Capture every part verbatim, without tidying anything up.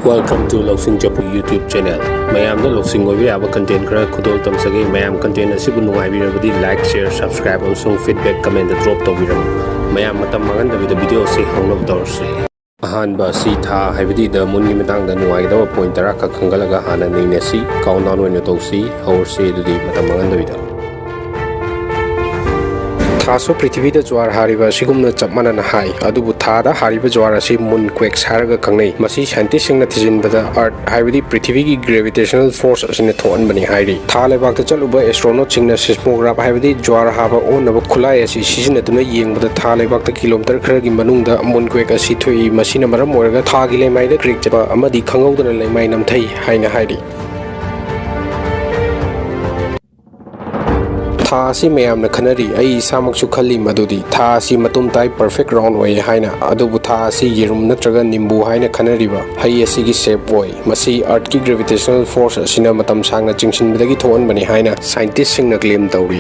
Welcome to ꯂꯧꯁꯤꯡ ꯆꯐꯨ YouTube channel. ꯃꯌꯥꯝꯗ ꯂꯧꯁꯤꯡ ꯑꯣꯏꯕ ꯌꯥꯕ content ꯈꯔ ꯈꯨꯗꯣꯜ ꯇꯝꯖꯒꯦ꯫ ꯃꯌꯥꯝ content ꯑꯁꯤꯕꯨ ꯅꯨꯡꯉꯥꯏꯕꯤꯔꯕꯗꯤ like, share, subscribe ꯑꯃꯁꯨꯡ feedback comment drop ꯇꯧꯕꯤꯔꯝꯃꯨ꯫ ꯃꯌꯥꯝ ꯃꯇꯝ ꯃꯥꯡꯍꯟꯗꯕꯤꯗ video ꯑꯁꯤ ꯍꯧꯅꯕ ꯇꯧꯔꯁꯤ꯫ ꯑꯍꯥꯟꯕ ꯑꯁꯤ ꯊꯥ ꯍꯥꯏꯕꯗꯤ the moonꯒꯤ ꯃꯇꯥꯡꯗ ꯅꯨꯡꯉꯥꯏꯒꯗꯕ point ꯇꯔꯥ ꯈꯛ ꯈꯟꯒꯠꯂꯒ ꯍꯥꯟꯅ ꯅꯩꯅꯁꯤ꯫ Countdown ꯑꯣꯏꯅ ꯇꯧꯁꯤ꯫ ꯍꯧꯔꯁꯤ ꯑꯗꯨꯗꯤ ꯃꯇꯝ ꯃꯥꯡꯍꯟꯗꯕꯤꯗ꯫ ꯊꯥꯁꯨ ꯄ꯭ꯔꯤꯊꯤꯕꯤꯗ ꯖ꯭ꯋꯥꯔ ꯍꯥꯔꯤꯕ ꯑꯁꯤꯒꯨꯝꯅ ꯆꯞ ꯃꯥꯟꯅꯅ ꯍꯥꯏ, ꯑꯗꯨꯕꯨ ꯊꯥꯗ ꯍꯥꯔꯤꯕ ꯖ꯭ꯋꯥꯔ ꯑꯁꯤ moonquakes ꯍꯥꯏꯔꯒ ꯈꯪꯅꯩ꯫ ꯃꯁꯤ scientistꯁꯤꯡꯅ ꯊꯤꯖꯤꯟꯕꯗ Earth ꯍꯥꯏꯕꯗꯤ ꯄ꯭ꯔꯤꯊꯤꯕꯤꯒꯤ gravitational force ꯑꯁꯤꯅ ꯊꯣꯛꯍꯟꯕꯅꯤ ꯍꯥꯏꯔꯤ꯫ ꯊꯥ ꯂꯩꯕꯥꯛꯇ ꯆꯠꯂꯨꯕ astronautꯁꯤꯡꯅ seismograph ꯍꯥꯏꯕꯗꯤ ꯖ꯭ꯋꯥꯔ ꯍꯥꯕ ꯑꯣꯟꯅꯕ ꯈꯨꯠꯂꯥꯏ ꯑꯁꯤ ꯁꯤꯖꯤꯟꯅꯗꯨꯅ ꯌꯦꯡꯕꯗ ꯊꯥ ꯂꯩꯕꯥꯛꯇ kilometre ꯈꯔꯒꯤ ꯃꯅꯨꯡꯗ moonquake ꯑꯁꯤ ꯊꯣꯛꯏ꯫ ꯃꯁꯤꯅ ꯃꯔꯝ ꯑꯣꯏꯔꯒ ꯊꯥꯒꯤ ꯂꯩꯃꯥꯏꯗ crack ꯆꯠꯄ ꯑꯃꯗꯤ ꯈꯪꯍꯧꯗꯅ ꯂꯩꯃꯥꯏ ꯅꯝꯊꯩ ꯍꯥꯏꯅ ꯍꯥꯏꯔꯤ꯫ ꯊꯥ ꯑꯁꯤ ꯃꯌꯥꯝꯅ ꯈꯟꯅꯔꯤ, ꯑꯩ ꯏꯁꯥꯃꯛꯁꯨ ꯈꯜꯂꯤ ꯃꯗꯨꯗꯤ ꯊꯥ ꯑꯁꯤ ꯃꯇꯨꯝ ꯇꯥꯏ, perfect round ꯑꯣꯏ ꯍꯥꯏꯅ꯫ ꯑꯗꯨꯕꯨ ꯊꯥ ꯑꯁꯤ ꯌꯦꯔꯨꯝ ꯅꯠꯇ꯭ꯔꯒ ꯅꯤꯝꯕꯨ ꯍꯥꯏꯅ ꯈꯟꯅꯔꯤꯕ ꯍꯩ ꯑꯁꯤꯒꯤ shape ꯑꯣꯏ꯫ ꯃꯁꯤ Earthꯀꯤ gravitational force ꯑꯁꯤꯅ ꯃꯇꯝ ꯁꯥꯡꯅ ꯆꯤꯡꯁꯤꯟꯕꯗꯒꯤ ꯊꯣꯛꯍꯟꯕꯅꯤ ꯍꯥꯏꯅ scientistꯁꯤꯡꯅ claim ꯇꯧꯔꯤ꯫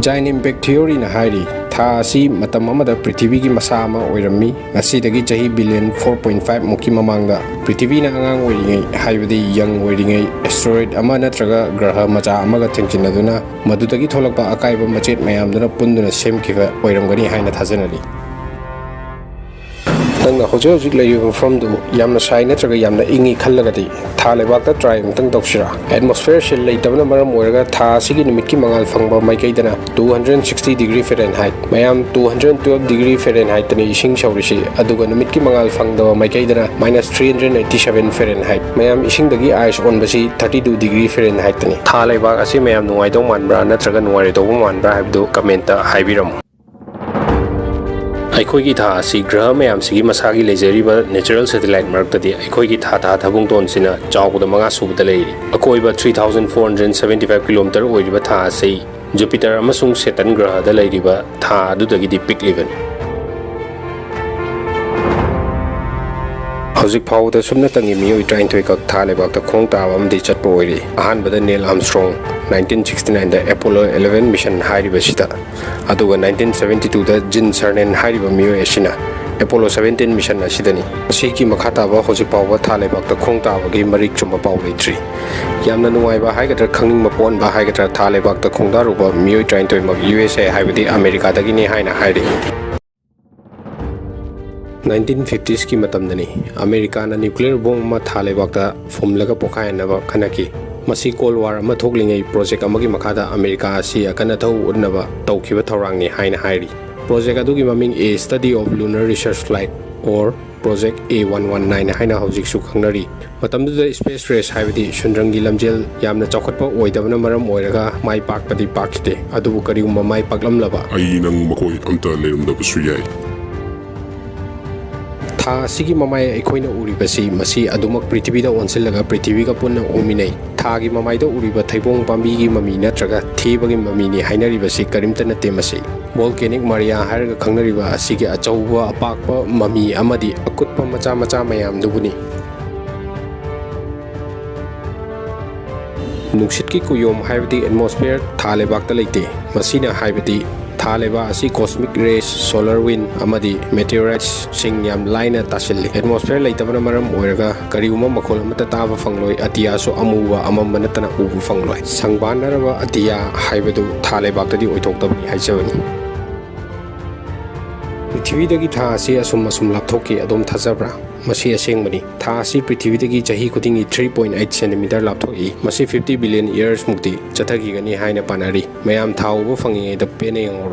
Giant impact theoryꯅ ꯍꯥꯏꯔꯤ, ꯊꯥ ꯑꯁꯤ ꯃꯇꯝ ꯑꯃꯗ ꯄ꯭ꯔꯤꯊꯤꯕꯤꯒꯤ ꯃꯁꯥ ꯑꯃ ꯑꯣꯏꯔꯝꯃꯤ꯫ ꯉꯁꯤꯗꯒꯤ ꯆꯍꯤ billion four point five ꯃꯨꯛꯀꯤ ꯃꯃꯥꯡꯗ ꯄ꯭ꯔꯤꯊꯤꯕꯤꯅ ꯑꯉꯥꯡ ꯑꯣꯏꯔꯤꯉꯩ, ꯍꯥꯏꯕꯗꯤ young ꯑꯣꯏꯔꯤꯉꯩ, asteroid ꯑꯃ ꯅꯠꯇ꯭ꯔꯒ ꯒ꯭ꯔꯍ ꯃꯆꯥ ꯑꯃꯒ ꯊꯦꯡꯖꯤꯟꯅꯗꯨꯅ ꯃꯗꯨꯗꯒꯤ ꯊꯣꯛꯂꯛꯄ ꯑꯀꯥꯏꯕ ꯃꯆꯦꯠ ꯃꯌꯥꯝꯗꯨꯅ ꯄꯨꯟꯗꯨꯅ ꯁꯦꯝꯈꯤꯕ ꯑꯣꯏꯔꯝꯒꯅꯤ ꯍꯥꯏꯅ ꯊꯥꯖꯅꯔꯤ꯫ ꯅꯪꯅ ꯍꯧꯖꯤꯛ ꯍꯧꯖꯤꯛ ꯂꯩꯔꯤꯕ ꯃꯐꯝꯗꯨ ꯌꯥꯝꯅ ꯁꯥꯏ ꯅꯠꯇ꯭ꯔꯒ ꯌꯥꯝꯅ ꯏꯪꯉꯤ ꯈꯜꯂꯒꯗꯤ ꯊꯥ ꯂꯩꯕꯥꯛꯇ try ꯑꯃꯨꯛꯇꯪ ꯇꯧꯁꯤꯔꯥ? Atmosphereꯁꯦ ꯂꯩꯇꯕꯅ ꯃꯔꯝ ꯑꯣꯏꯔꯒ ꯊꯥ ꯑꯁꯤꯒꯤ ꯅꯨꯃꯤꯠꯀꯤ ꯃꯉꯥꯜ ꯐꯪꯕ ꯃꯥꯏꯀꯩꯗꯅ two hundred sixty degree Fahrenheit, ꯃꯌꯥꯝ two hundred twelve degree Fahrenheightꯇꯅꯤ ꯏꯁꯤꯡ ꯁꯧꯔꯤꯁꯤ, ꯑꯗꯨꯒ ꯅꯨꯃꯤꯠꯀꯤ ꯃꯉꯥꯜ ꯐꯪꯗꯕ ꯃꯥꯏꯀꯩꯗꯅ minus three hundred eighty seven Fahrenheit꯫ ꯃꯌꯥꯝ ꯏꯁꯤꯡꯗꯒꯤ ice ꯑꯣꯟꯕꯁꯤ thirty two degree Fahrenheightꯇꯅꯤ꯫ ꯊꯥ ꯂꯩꯕꯥꯛ ꯑꯁꯤ ꯃꯌꯥꯝ ꯅꯨꯡꯉꯥꯏꯗꯧ ꯃꯥꯟꯕ꯭ꯔꯥ ꯅꯠꯇ꯭ꯔꯒ ꯅꯨꯡꯉꯥꯏꯔꯣꯏꯗꯧꯕ ꯃꯥꯟꯕ꯭ꯔꯥ ꯍꯥꯏꯕꯗꯨ commentꯇ ꯍꯥꯏꯕꯤꯔꯝꯃꯨ꯫ ꯑꯩꯈꯣꯏꯒꯤ ꯊꯥ ꯑꯁꯤ ꯒ꯭ꯔꯍ ꯃꯌꯥꯝꯁꯤꯒꯤ ꯃꯁꯥꯒꯤ ꯂꯩꯖꯔꯤꯕ natural satellite ꯃꯔꯛꯇꯗꯤ ꯑꯩꯈꯣꯏꯒꯤ ꯊꯥ ꯊꯥ ꯊꯥꯕꯨꯡꯇꯣꯟꯁꯤꯅ ꯆꯥꯎꯕꯗ ꯃꯉꯥ ꯁꯨꯕꯗ ꯂꯩꯔꯤ꯫ ꯑꯀꯣꯏꯕ three thousand four hundred seventy five kilometre ꯑꯣꯏꯔꯤꯕ ꯊꯥ ꯑꯁꯤ Jupiter ꯑꯃꯁꯨꯡ Saturn ꯒ꯭ꯔꯍꯗ ꯂꯩꯔꯤꯕ ꯊꯥ ꯑꯗꯨꯗꯒꯤꯗꯤ ꯄꯤꯛꯂꯤꯕꯅꯤ꯫ ꯍꯧꯖꯤꯛ ꯐꯥꯎꯕꯗ ꯁꯨꯞꯅꯇꯪꯒꯤ ꯃꯤꯑꯣꯏ ꯇꯔꯥꯅꯤꯊꯣꯏ ꯈꯛ ꯊꯥ ꯂꯩꯕꯥꯛꯇ ꯈꯣꯡ ꯇꯥꯕ ꯑꯃꯗꯤ ꯆꯠꯄ ꯑꯣꯏꯔꯤ꯫ ꯑꯍꯥꯟꯕꯗ Neil Armstrong, nineteen sixty nineꯗ Apollo eleven mission ꯍꯥꯏꯔꯤꯕꯁꯤꯗ, ꯑꯗꯨꯒ nineteen seventy twoꯗ Gene Cernan ꯍꯥꯏꯔꯤꯕ ꯃꯤꯑꯣꯏ ꯑꯁꯤꯅ ꯑꯦꯄꯣꯂꯣ ꯁꯚꯦꯟꯇꯤꯟ ꯃꯤꯁꯟ ꯑꯁꯤꯗꯅꯤ꯫ ꯃꯁꯤꯒꯤ ꯃꯈꯥ ꯇꯥꯕ ꯍꯧꯖꯤꯛ ꯐꯥꯎꯕ ꯊꯥ ꯂꯩꯕꯥꯛꯇ ꯈꯣꯡ ꯇꯥꯕꯒꯤ ꯃꯔꯤꯛ ꯆꯨꯝꯕ ꯄꯥꯎ ꯂꯩꯇ꯭ꯔꯤ꯫ ꯌꯥꯝꯅ ꯅꯨꯡꯉꯥꯏꯕ ꯍꯥꯏꯒꯗ꯭ꯔꯥ, ꯈꯪꯅꯤꯡꯕ ꯄꯣꯛꯍꯟꯕ ꯍꯥꯏꯒꯗ꯭ꯔꯥ, ꯊꯥ ꯂꯩꯕꯥꯛꯇ ꯈꯣꯡꯗꯥꯔꯨꯕ ꯃꯤꯑꯣꯏ ꯇꯔꯥꯅꯤꯊꯣꯏꯃꯛ ꯌꯨ ꯑꯦꯁ ꯑꯦ, ꯍꯥꯏꯕꯗꯤ ꯑꯃꯦꯔꯤꯀꯥꯗꯒꯤꯅꯤ ꯍꯥꯏꯅ ꯍꯥꯏꯔꯤ꯫ ꯅꯥꯏꯟꯇꯤꯟ ꯐꯤꯐꯇꯤꯁꯀꯤ ꯃꯇꯝꯗꯅꯤ ꯑꯃꯦꯔꯤꯀꯥꯅ ꯅ꯭ꯌꯨꯀ꯭ꯂꯤꯌꯔ ꯕꯣꯝ ꯑꯃ ꯊꯥ ꯂꯩꯕꯥꯛꯇ ꯐꯨꯝꯂꯒ ꯄꯣꯈꯥꯏꯍꯟꯅꯕ ꯈꯟꯅꯈꯤ꯫ ꯃꯁꯤ ꯀꯣꯜ ꯋꯥꯔ ꯑꯃ ꯊꯣꯛꯂꯤꯉꯩ ꯄ꯭ꯔꯣꯖꯦꯛ ꯑꯃꯒꯤ ꯃꯈꯥꯗ ꯑꯃꯦꯔꯤꯀꯥ ꯑꯁꯤ ꯑꯀꯟ ꯑꯊꯧ ꯎꯠꯅꯕ ꯇꯧꯈꯤꯕ ꯊꯧꯔꯥꯡꯅꯤ ꯍꯥꯏꯅ ꯍꯥꯏꯔꯤ꯫ ꯄ꯭ꯔꯣꯖꯦꯛ ꯑꯗꯨꯒꯤ ꯃꯃꯤꯡ A Study of Lunar Research Flight or Project A one one nine ꯍꯥꯏꯅ ꯍꯧꯖꯤꯛꯁꯨ ꯈꯪꯅꯔꯤ꯫ ꯃꯇꯝꯗꯨꯗ ꯁ꯭ꯄꯦꯁ ꯔꯦꯁ, ꯍꯥꯏꯕꯗꯤ ꯁꯨꯟꯗ꯭ꯔꯪꯒꯤ ꯂꯝꯖꯦꯜ, ꯌꯥꯝꯅ ꯆꯥꯎꯈꯠꯄ ꯑꯣꯏꯗꯕꯅ ꯃꯔꯝ ꯑꯣꯏꯔꯒ ꯃꯥꯏ ꯄꯥꯛꯄꯗꯤ ꯄꯥꯛꯈꯤꯗꯦ꯫ ꯑꯗꯨꯕꯨ ꯀꯔꯤꯒꯨꯝꯕ ꯃꯥꯏ ꯄꯥꯛꯂꯝꯂꯕ ꯑꯩ ꯅꯪ ꯃꯈꯣꯏ ꯑꯝꯇ ꯂꯩꯔꯝꯗꯕꯁꯨ ꯌꯥꯏ꯫ ꯊꯥ ꯑꯁꯤꯒꯤ ꯃꯃꯥꯏ ꯑꯩꯈꯣꯏꯅ ꯎꯔꯤꯕꯁꯤ, ꯃꯁꯤ ꯑꯗꯨꯃꯛ ꯄ꯭ꯔꯤꯊꯤꯕꯤꯗ ꯑꯣꯟꯁꯤꯜꯂꯒ ꯄ꯭ꯔꯤꯊꯤꯕꯤꯒ ꯄꯨꯟꯅ ꯎꯃꯤꯟꯅꯩ꯫ ꯊꯥꯒꯤ ꯃꯃꯥꯏꯗ ꯎꯔꯤꯕ ꯊꯩꯕꯣꯡ ꯄꯥꯝꯕꯤꯒꯤ ꯃꯃꯤ ꯅꯠꯇ꯭ꯔꯒ ꯊꯦꯕꯒꯤ ꯃꯃꯤꯅꯤ ꯍꯥꯏꯅꯔꯤꯕꯁꯤ ꯀꯔꯤꯝꯇ ꯅꯠꯇꯦ꯫ ꯃꯁꯤ ꯚꯣꯜꯀꯦꯅꯤꯛ ꯃꯥꯔꯤꯌꯥ ꯍꯥꯏꯔꯒ ꯈꯪꯅꯔꯤꯕ ꯑꯁꯤꯒꯤ ꯑꯆꯧꯕ ꯑꯄꯥꯛꯄ ꯃꯃꯤ ꯑꯃꯗꯤ ꯑꯀꯨꯠꯄ ꯃꯆꯥ ꯃꯆꯥ ꯃꯌꯥꯝꯗꯨꯕꯨꯅꯤ꯫ ꯅꯨꯡꯁꯤꯠꯀꯤ ꯀꯨꯌꯣꯝ, ꯍꯥꯏꯕꯗꯤ ꯑꯦꯠꯃꯣꯁꯐꯤꯌꯔ, ꯊꯥ ꯂꯩꯕꯥꯛꯇ ꯂꯩꯇꯦ꯫ ꯃꯁꯤꯅ ꯍꯥꯏꯕꯗꯤ ꯊꯥ ꯂꯩꯕꯥꯛ ꯑꯁꯤ ꯀꯣꯁꯃꯤꯛ ꯔꯦꯁ, ꯁꯣꯂꯔ ꯋꯤꯟ ꯑꯃꯗꯤ ꯃꯦꯇꯤꯑꯣꯔꯥꯏꯠꯁꯤꯡ ꯌꯥꯝ ꯂꯥꯏꯅ ꯇꯥꯁꯤꯜꯂꯤ꯫ ꯑꯦꯠꯃꯣꯁꯐꯤꯌꯔ ꯂꯩꯇꯕꯅ ꯃꯔꯝ ꯑꯣꯏꯔꯒ ꯀꯔꯤꯒꯨꯝꯕ ꯃꯈꯣꯜ ꯑꯃꯠꯇ ꯇꯥꯕ ꯐꯪꯂꯣꯏ꯫ ꯑꯇꯤꯌꯥꯁꯨ ꯑꯃꯨꯕ ꯑꯃꯝꯕ ꯅꯠꯇꯅ ꯎꯕ ꯐꯪꯂꯣꯏ꯫ ꯁꯪꯕꯥꯟꯅꯔꯕ ꯑꯇꯤꯌꯥ ꯍꯥꯏꯕꯗꯨ ꯊꯥ ꯂꯩꯕꯥꯛꯇꯗꯤ ꯑꯣꯏꯊꯣꯛꯇꯕꯅꯤ ꯍꯥꯏꯖꯕꯅꯤ꯫ ꯄ꯭ꯔꯤꯊꯤꯕꯤꯗꯒꯤ ꯊꯥ ꯑꯁꯤ ꯑꯁꯨꯝ ꯑꯁꯨꯝ ꯂꯥꯞꯊꯣꯛꯈꯤ꯫ ꯑꯗꯣꯝ ꯊꯥꯖꯕ꯭ꯔꯥ? ꯃꯁꯤ ꯑꯁꯦꯡꯕꯅꯤ꯫ ꯊꯥ ꯑꯁꯤ ꯄ꯭ꯔꯤꯊꯤꯕꯤꯗꯒꯤ ꯆꯍꯤ ꯈꯨꯗꯤꯡꯒꯤ three point eight centimeter ꯂꯥꯞꯊꯣꯛꯏ꯫ ꯃꯁꯤ fifty billion years ꯃꯨꯛꯇꯤ ꯆꯠꯊꯈꯤꯒꯅꯤ ꯍꯥꯏꯅ ꯄꯥꯅꯔꯤ꯫ ꯃꯌꯥꯝ ꯊꯥ ꯎꯕ ꯐꯪꯉꯤꯉꯩꯗ ꯄꯦꯟꯅ ꯌꯦꯡꯍꯧꯔꯣ꯫